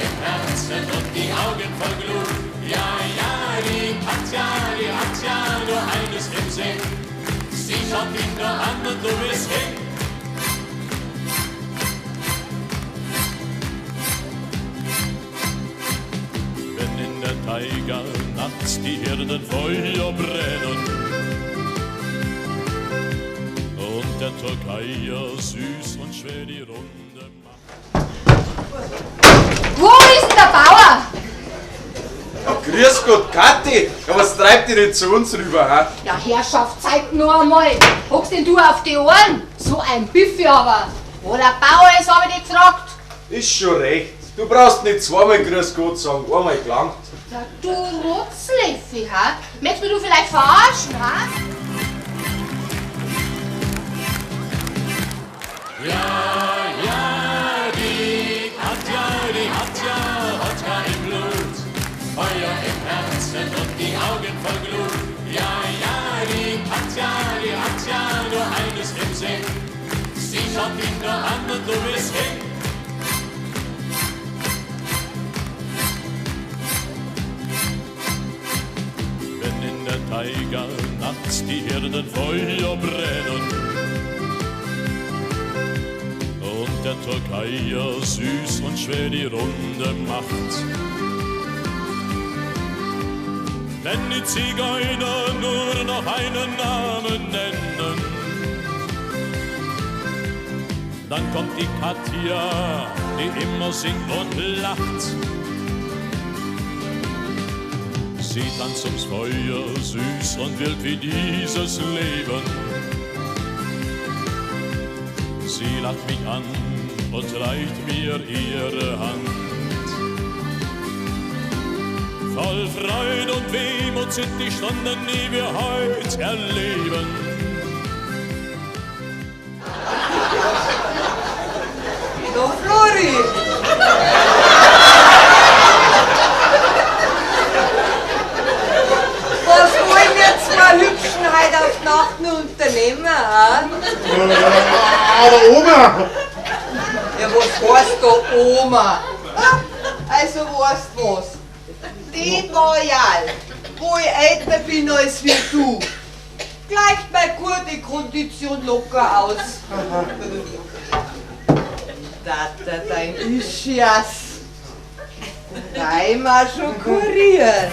im Herzen und die Augen voll Glut. Ja, ja, die Katja, die hat ja nur eines im Sinn. Sie schaut dich nur an und du bist hin. Wenn in der Taiga nachts die Herden Feuer brennen und der Türkeier süß und schwer die Runde macht. Wo ist denn der Bauer? Ja, grüß Gott, Kathi! Ja, was treibt dich denn zu uns rüber, ha? Ja, Herrschaft, zeig nur einmal. Hockst denn du auf die Ohren? So ein Büffi aber. Wo der Bauer ist, hab ich dich gefragt. Ist schon recht. Du brauchst nicht zweimal Grüß Gott sagen, einmal gelangt. Ja, du Rotzleffi, ha? Möchtest mich du vielleicht verarschen, ha? Ja, ja, die hat ja Wodka im Blut, Feuer im Herzen und die Augen voll Glut. Ja, ja, die Katja, die hat ja nur eines im Sinn. Sie schaut dich nur an und du bist hin. Wenn in der Taiga nachts die Herden Feuer brennen und der Türkeier süß und schwer die Runde macht. Wenn die Zigeuner nur noch einen Namen nennen, dann kommt die Katja, die immer singt und lacht. Sie tanzt ums Feuer, süß und wild wie dieses Leben. Sie lacht mich an und reicht mir ihre Hand. Voll Freude und Wehmut sind die Stunden, die wir heut erleben. Na, Flori! Was wollen wir zwei Hübschen heute auf die Nacht noch unternehmen, ha? Aber Oma! Ja, was heißt da Oma? Also weißt was? Die paar Jahre, wo ich älter bin als wie du, gleicht meine gute Kondition locker aus. Tata, dein Ischias. Dreimal schon kurieren.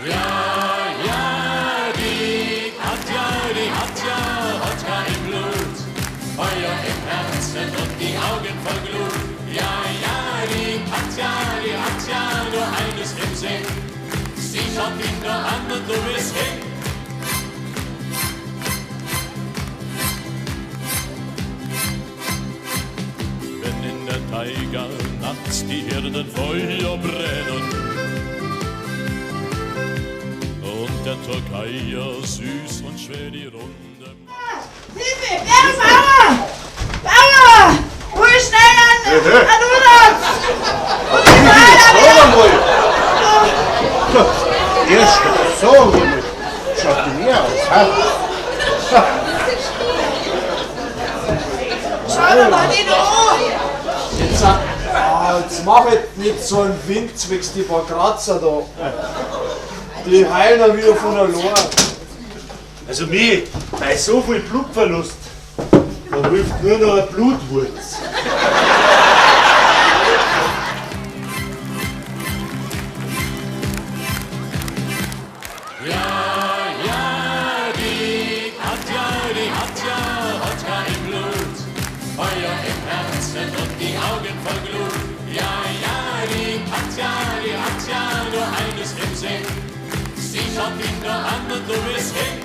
Ja, ja, die hat ja Wodka im Blut, Feuer im Herzen und die Augen voll Glut. Ja, ja, die hat ja nur eines im Sinn. Sie schaut dich nur an und du bist hin. Wenn in der Taiga nachts die Herden Feuer brennen und der Türkeier süß und schwer die Runde macht. Hilfe! Der Bauer! Bauer! Hol schnell an Rudolf! Sag einmal! Erst, sag einmal, schaut die mehr aus, ha? Schau dir mal den an! Jetzt, jetzt mach ich nicht so einen Wind zwecks die paar Kratzer da. Die heilen ja wieder von allein. Also mir, bei so viel Blutverlust, da hilft nur noch eine Blutwurz. Ja, ja, die hat ja Wodka im Blut, Feuer im Herzen und die Augen voll Glut. Ja, ja, die hat ja nur eines im Sinn. Sie schaut dich nur an und du bist hin.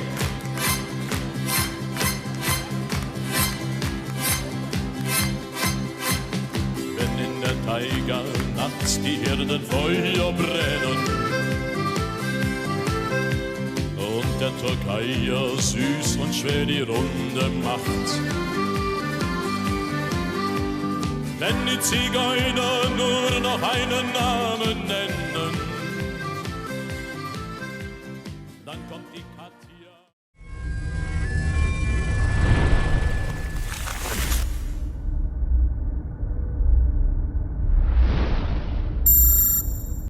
Wenn in der Taiga nachts die Herden Feuer brennen und der Türkeier süß und schwer die Runde macht. Wenn die Zigeuner nur noch einen Namen nennen, dann kommt die